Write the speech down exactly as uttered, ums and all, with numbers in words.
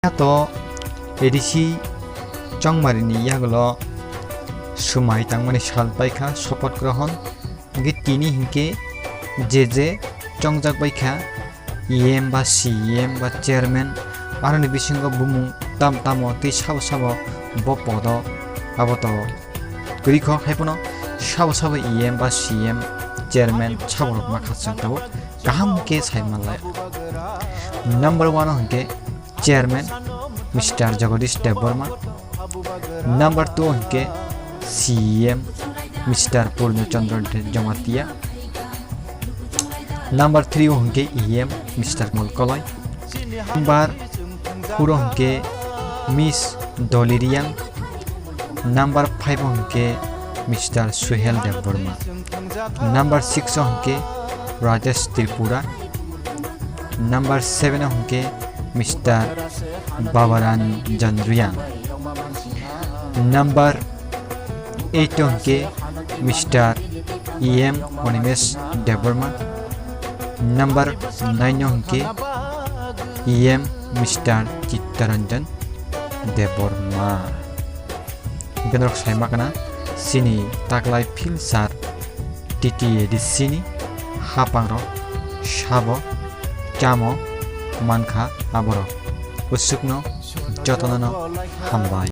Hato A D C chongmari ni yagulo swmai tangmani sal paikha, sopat grohon. Hingke tini hingke je je chongjak baikha, E M ba C E M ba chairman, aroni bisingo bumung tam tamo tei sabo sabo bo podo abo to kwrwi kho, hai phano sabo sabo E M ba C E M chairman sabo rok ma khachang tabo kaham khe sai manlai. Number one o hingke chairman Mister Jagadish Debbarma, number two hingke C E M Mister Purno Chandra Jamatia, number three o hingke E M Mister Molkoloi, number four o hingke Miss Dolly Riang, number five o hingke Mister Suhel Debbarma, number six o hingke Rajesh Tripura, number seven o hingke Mister Babaranjan Riang, number eight o hingke Mister E M Onimesh Debbarma, number nine o hingke E M Mister Chittaranjan Debbarma. Hingke norok sai ma kana chini taklai field sir T T A D C ni hapangrok sabo chamo mankha aborok. Usukno jotono no hambai.